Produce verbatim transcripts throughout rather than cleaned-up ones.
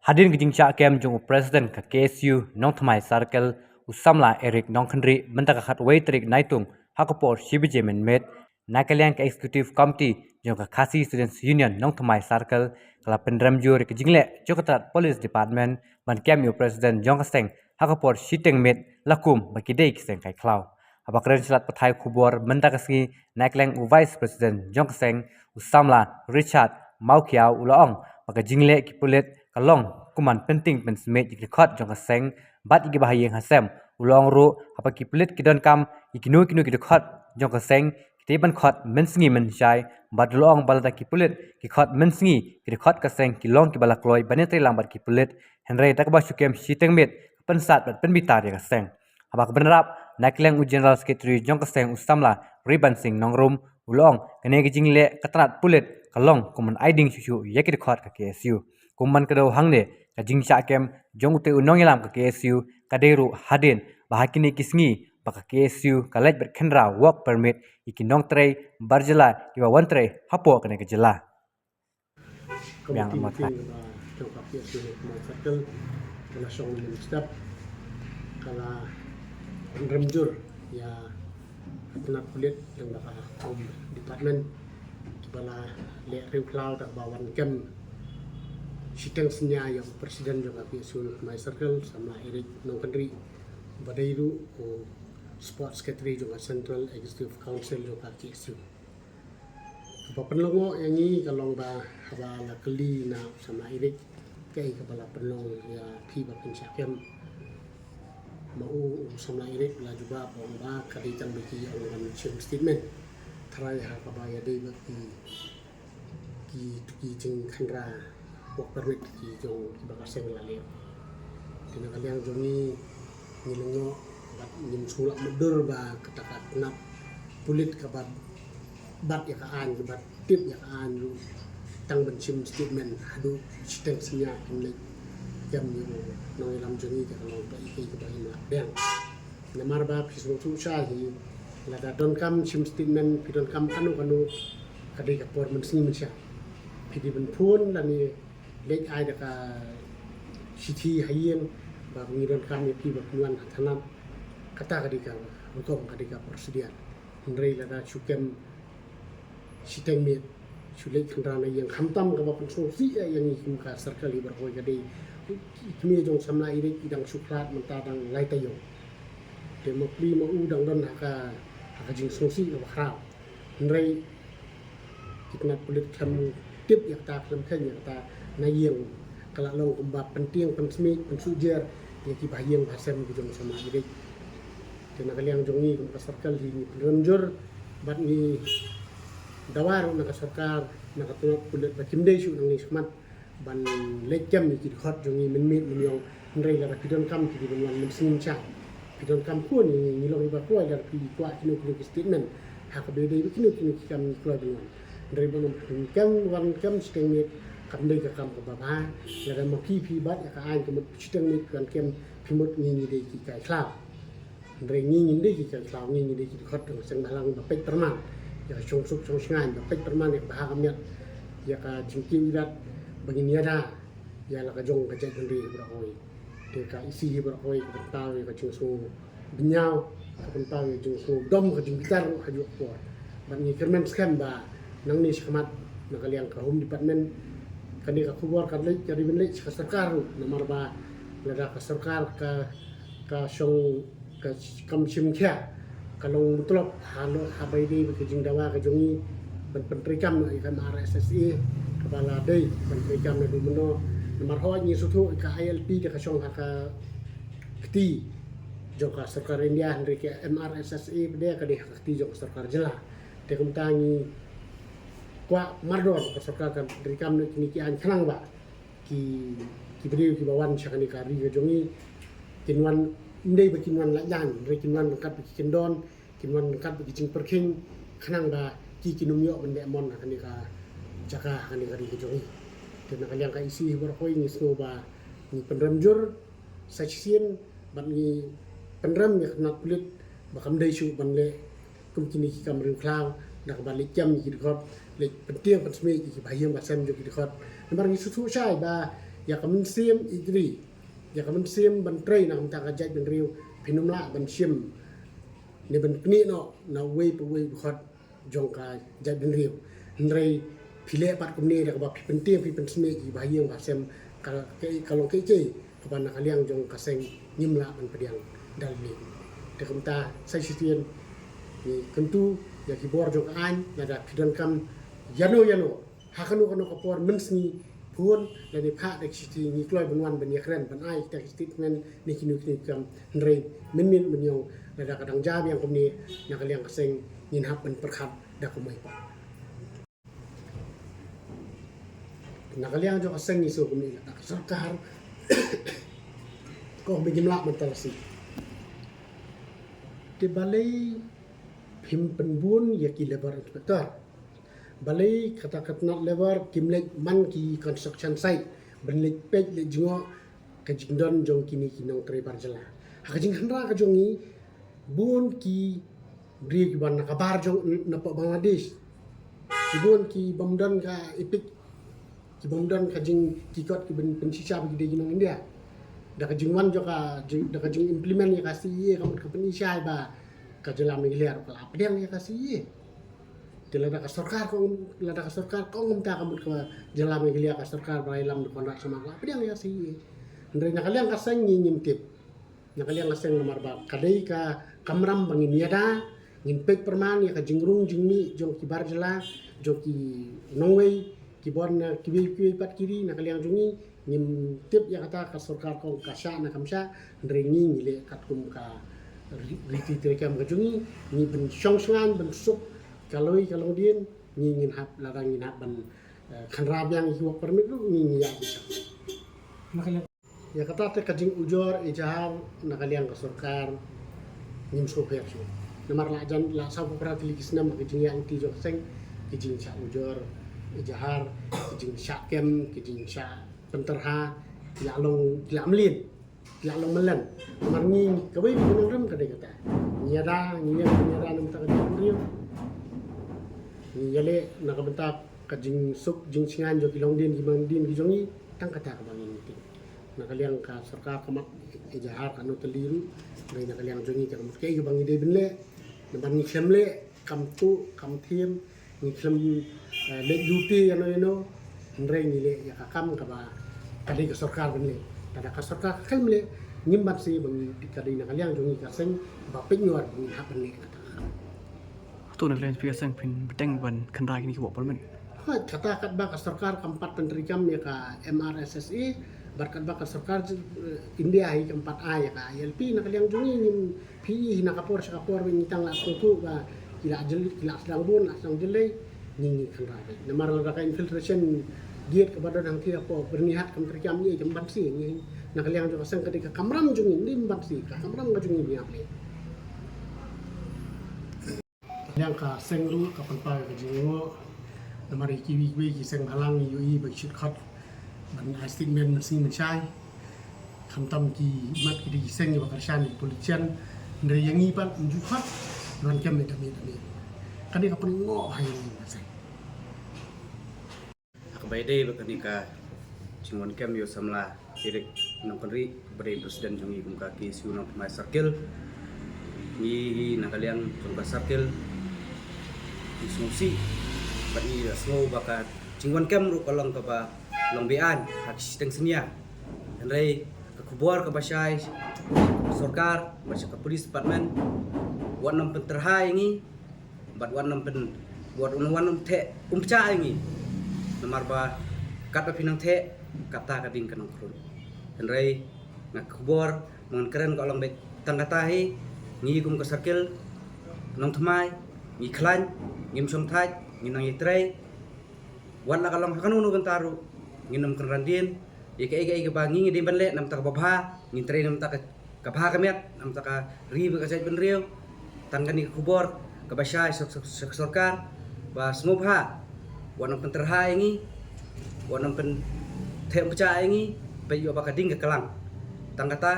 Hadien ka jingshah kem jong u President ka K S U Nongthymmai Circle, u samla Eric Nongkhyndri, mynta ka khatwei tarik Naitung ha ka por shi baje mynmiet, na ka liang ka Executive Committee jong ka Khasi Students Union Nongthymmai Circle ka la pynrem jur ïa ka jingleh jong ka tnat Police Department ban kem ïa u President jong ka seng ha ka por shiteng miet, la kum ba ki dei ki seng kai khlaw. Haba kren sha lad pathai khubor mynta ka sngi, na ka liang u Vice President jong ka seng, u samla Richard Mawkhiaw, u la ong ba ka jingleh ki pulit ka long kum ban pyntieng pynsmiej ïa ki dkhot jong ka seng bad ïa kiba ha ïing ha sem. U la ong ruh haba ki pulit ki donkam ïa kino kino ki dkhot jong ka seng, ki dei ban khot mynsngi mynshai, bad u la ong ba lada ki pulit ki khot mynsngi ki dkhot ka seng, ki long kiba la kloi ban ïatrei lang bad ki pulit, hynrei da kaba shu kem shiteng miet, pynsat bad pynbitar ïa ka seng. Haba ka bynrap, na ka liang u General Secretary jong ka seng, u samla Riban Singh Nongrum, u la ong kane ka jingleh ka tnat pulit ka long kum ban ai ding shuh shuh ïa ki dkhot ka K S U. Kum ban kdew hangne, ka jingshah kem jong utei u nongïalam ka K S U ka dei ruh hadien ba ha kine ki sngi ba ka K S U ka leit bad khynra work permit ïa ki nongtrei bar jylla kiba wan trei hapoh kane ka jylla. Biang. Committee meeting ba jong ka P S U Nongthymmai Circle ka la shong mynstep, ka la pynrem jur ïa ka tnat pulit lyngba ka Home Department, kiba la leh riewkhlaw da kaba wan kem shiteng synñia ïa u President jong ka P S U Nongthymmai Circle, samla Eric Nongkhyndri, ba dei ruh u Sports Secretary jong ka Central Executive Council jong ka K S U. Kaba pynlyngngoh ïa ngi ka long ba haba la kylli na u samla Eric kaei kaba la pynlong ïa phi ba phin shah kem, ma u, u samla Eric la jubab, ong ba ka dei tang ba ki ong ban shim statement tharai ha kaba ïadei bad ki, ki, ki jingkhynra work permit ki jong kiba ka seng la leh. Te na ka liang jong ngi, ngi lyngngoh bad ngim sngewlah mutdur ba kata ka tnat pulit kaba bat ïa ka aiñ, kaba tip ïa ka aiñ ruh, tang ban shim statement haduh shiteng synñia kim leit kem ïa u nongïalam jong ngi, ka long kaei kaei kaba ngim lah pdiang. Namar ba phi sngewthuh shai hi, lada donkam shim statement, phi donkam kano kano, ka dei ka por mynsngi mynshiang. Phi dei ban phone lane leit ai da ka shithi ha ïing ba ngi donkam ïa phi ba phin wan ha thanat. Kata ka dei ka rukom, ka dei ka procedure. Hynrei lada shu kem shiteng miet, shu leit khynra na ïing, khamtam kaba pynsngewsih ïa ngi kum ka circle hi baroh kawei, ka dei i kmie jong samla Eric i dang shu khlad mynta dang lai taïew. Te ma pli ma u dang don ha ka, ha ka jingsngewsih kaba khraw. Hynrei ki tnat pulit khlem tip ïa kata, khlem kheiñ ïa kata na ïing, ka la long kumba pyntieng pynsmiej, pynsuhjer ïa kiba ha ïing ha sem ki jong samla Eric. Te na ka liang jong ngi kum ka circle hi ngi pynrem jur bad ngi dawa ruh na ka sorkar, na ka tnat pulit ba kim dei shuh nangne shakhmat ban leit kem ïa ki dkhot jong ngi mynmiet mynïong. Hynrei lada phi donkam, phi dei ban wan mynsngi mynshiang. Phi donkam khun ïa ngi, ngi long kiba kloi, lada phi kwah kino kino ki statement ha kaba ïadei bad kino kino ki kam ngi kloi ban wan. Hynrei ban ym kem, wan kem shiteng miet kam dei ka kam kaba bha. Lada ma phi, phi bat ïa ka aiñ ka mut shiteng miet phi wan kem, phi mut ngi, ngi dei ki kai khlaw. Hynrei ngi ngim dei ki kai khlaw, ngi ngi dei ki dkhot jong ka seng bhalang ba peit pyrman ïa ka shongsuk shongshngaiñ, ba peit pyrman ïa ka bha ka miat, ïa ka jingkiew irat ba ngin ïada ïa la ka jong ka jaitbynriew hi baroh kawei. Te ka E C hi baroh kawei ka pynpaw ïa ka jingsngewbha, ka pynpaw ïa ka jingsngewdom, ka jingbitar ruh ha juh ka por. Bad ngi kyrmen skhem ba nangne shakhmat na ka liang ka Home Department, kane ka khubor ka leit, ka dei ban leit sha ka sorkar ruh, namar ba lada ka sorkar ka, ka shong, ka kam shim khia, ka long mutlop halor, haba ïadei bad ka jingdawa ka jong ngi ban pyntreikam ïa ka M R S S A, kaba la dei ban treikam naduh mynno. Namar hooid ngi sngewthuh ïa ka I L P te ka shong ha ka kti jong ka sorkar India, hynrei ka M R S S A pat de ka dei ha ka kti jong ka sorkar jylla. Te kumta ngi kwah mardor ka sorkar kan treikam ïa kine ki aiñ khnang ba ki, ki briew kiba wan sha kane ka ri ka jong ngi kin wan, ym dei ba kin wan lait laiñ, hynrei kin wan ryngkat bad ki kyndon, kin wan ryngkat bad ki jingpyrkhing, khnang ba ki kin ym ïoh ban leh mon ha kane ka jaka, ha kane ka ri ka jong ngi. Te na ka liang ka E C hi baroh kawei ngi sngew ba ngi pynrem jur sa shisien bad ngi pynrem ïa ka tnat pulit ba kam dei shuh ban leh kum kine ki kam riewkhlaw da kaba leit kem ïa ki dkhot, leit pyntieng pynsmiej ïa kiba ha ïing ba ha sem jong ki dkhot. Namar ngi sngewthuh shai ba Ïa ka mynsiem ïeit ri, ïa ka mynsiem ban trei na ka bynta ka jaitbynriew, phin ym lah ban shim ne ban knieh noh na uwei pa uwei u dkhot jong ka jaitbynriew. Hynrei phi leh pat kumne da kaba phi pyntieng phi pynsmit ïa ki bahaïing bahasem, ka, ka, ka long kaei kaei kaba na ka liang jong ka seng ngim lah ban pdiang da lade. Te kumta sa shisien ngi kyntu ïa ki bor jong ka aiñ, lada phi donkam ïano ïano ha kano kano ka por mynsngi, phone lane phah da ka shithi, ngi kloi ban wan ban ïakren ban ai kita ki statement ne kino kino ki kam. Hynrei mynmiet mynñiaw lada ka dang jia biang kumne, na ka liang ka seng ngin hap ban pyrkhat da kumwei pat. Na ka liang jong ka seng ngi sngew kumne, lada ka sorkar ka ong ba ngim lah ban talasi, te balei phim pynbun ïa ki labour inspector? Balei kata ka tnat labour kim leit man ki construction site ban leit peit leit jngoh ka jingdon jong kine ki nongtrei bar jylla? Ha ka jingkhynra ka jong ngi, bun ki briew kiba na ka bar jong, na poh Bangladesh, ki bun ki bym don ka EPIC, ki bym don ka jing, ki kot ki ban pynshisha ba ki dei ki nong India. Da ka jingwan jong ka jing, da ka jing implement ïa ka C A A ka mut ka pyni shai ba ka jylla Meghalaya ruh ka la pdiang ïa ka C A A. Te lada ka sorkar ka ong, lada ka sorkar ka ong kumta ka mut ka jylla Meghalaya, ka sorkar ba ïalam da u Conrad Sangma ka la pdiang ïa ka C A A. Hynrei na ka liang ka seng ngi ngim tip. Na ka liang ka seng namar ba ka dei ka kamram ba ngin ïada, ngin peit pyrman ïa ka jingrung jingmih jong ki bar jylla, jong ki nongwei, ki bun na kiwei kiwei pat ki ri. Na ka liang jong ngi ngim tip ïa kata ka sorkar ka ong ka shah ne kam shah, hynrei ngi ngi leh katkum ka ri-, riti treikam ka jong ngi, ngi ban shong shngaiñ ban suk ka lawei ka longdien, ngi ngin hap, lada ngin hap ban, eh, khynra biang ïa ki work permit ruh ngi ngi ïa ki shah. Na ka liang Ïa kata te ka jingujor ejahar na ka liang ka sorkar ngim sngewpher shuh. Namar la jan la saw phew phra tylli ki snem ka jingïaid lynti jong ka seng, ki jingshah ujor ejahar, ki jingshah kem, ki jingshah pynterha, ki la long, ki la mlien, ki la long mlien. Namar ngi kawei ka nongrim ka dei kata. Ngi ïada, ngi ïada, ngi ïada na ka bynta ka jingrim. Ngi ïaleh na ka bynta ka jingsuk jingshngaiñ jong ki longdien ki mangdien ki jong ngi, tang kata kaba ngi tip. Na ka liang ka sorkar ka map ejahar kano tylli ruh, hynrei na ka liang jong ngi ka mut kaei kaba ngi dei ban leh, namar ngi khlem leh kam tuh kam thiem, ngi khlem, eh, leh duty ïano ïano, hynrei ngi leh ïa ka kam kaba ka dei ka sorkar ban leh. Lada ka sorkar ka khlem leh, ngim banse ba ngi, ka dei na ka liang jong ngi ka seng ba pynïoh ba ngin hap ban leh kata ka kam. Hato na ka liang jong phi ka seng phin bteng ban khynra kine ki work permit? Hooid, kata katba ka sorkar kam pat pyntreikam ïa ka M R S S A, bad katba ka sorkar, eh, India hi kam pat ai ïa ka I L P. Na ka liang jong ngi ngim phi i hi na ka por sha ka por ba ngi tang la sngewthuh ba ki la jyllei, ki la sdang bun, la sdang jyllei, ngi ngi khynra beit. Namar lada ka infiltration gate kaba don hangtei hapoh Byrnihat kam treikam, ngi kam banse, ngi na ka liang jong ka seng ka dei ka kamram jong ngi, ngim banse, ka kamram ka jong ngi, ngi ap leh. Liang ka seng ruh ka pynpaw ïa ka jingnguh. Namar ïa kiwei kiwei ki seng bhalang ngi ïohi ba ki shit khot ban ai statement mynsngi mynshai. Khamtam ki mat ki dei ki seng kiba kyrshan ïa ki politician. Hynrei ïa ngi pat ym ju khot ban kem ïa ka miet miet. Kane ka pynngop ha ïa ngi ka seng. Ha kaba ïadei bad kane ka jingwan kem ïa u samla Eric Nongkynrih, ba dei president jong ngi kum ka K S U Nongthymmai Circle, ngi hi na ka liang jong ka circle ngi sngewsih bad ngi la sngew ba ka jingwan kem ruh ka long kaba long be-aiñ ha ki shiteng synñia. Hynrei ka khubor kaba shai sha ka sorkar bad sha ka police department, wat nym pyntyrha ïa ngi, bad wat nym pyn, wat nym, wat nym theh umpcha ïa ngi. Namar ba katba phi nang theh, kata ka ding ka nang khrun. Hynrei nga khubor, ma ngan kren ka long beit tang kata hi, ngi kum ka circle Nongthymmai, ngi khlaiñ, ngim shongthait, ngi nang ïatrei. Wat la ka long ha kano kano ka bynta ruh, ngin nym kynran dien. Ïa kaei kaei kaba ngi ngi dei ban leh na ka bynta kaba bha, ngin trei na ka bynta ka, ka bha ka miat, na ka bynta ka ri bad ka jaitbynriew. Tang kane ka khubor kaba shai sha, sha, sha ka sorkar ba sngewbha, wat nym pyntyrha ïa ngi, wat nym pyntheh umpcha ïa ngi, peit ïoh ba ka ding ka klang. Tang kata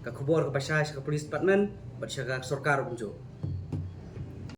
ka khubor kaba shai sha ka police department bad sha ka sorkar kumjuh.